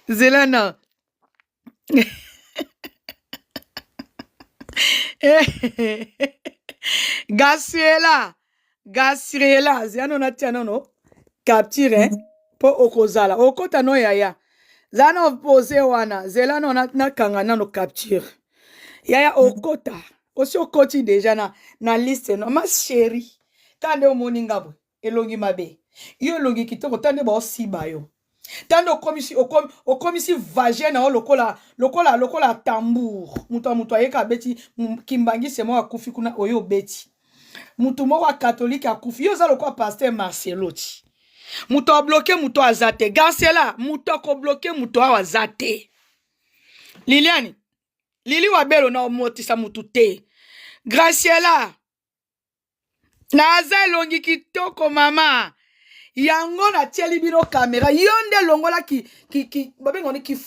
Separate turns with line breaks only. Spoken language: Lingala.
Zela na Gabriela, Gabriela, zela no natia nono capture hein, mpo okozala okota no yaya zala no pose wana zela no nakanga nano capture yaya okota osi okoti deja na, na liste no ma chérie ta nde omoni nga boye elongi mabe yo elongi kitoko ta nde baosiba yo ta nde okomisi okomi, okomisi vagin na yo lokola lokola lokola tambour moto ya moto ayeka abeti kimbangise moko akufi kuna oyo obeti moto moko ya katolike akufi yo oza lokola pasteur marcelo ti moto abloke moto aza te garcela moto akobloke moto awa aza te liliane lili wabelo na omotisa motu te graciela naza elongi kitoko mama yango natieli bino kamera yo nde longola ki, ki, ki, babenga ni ki.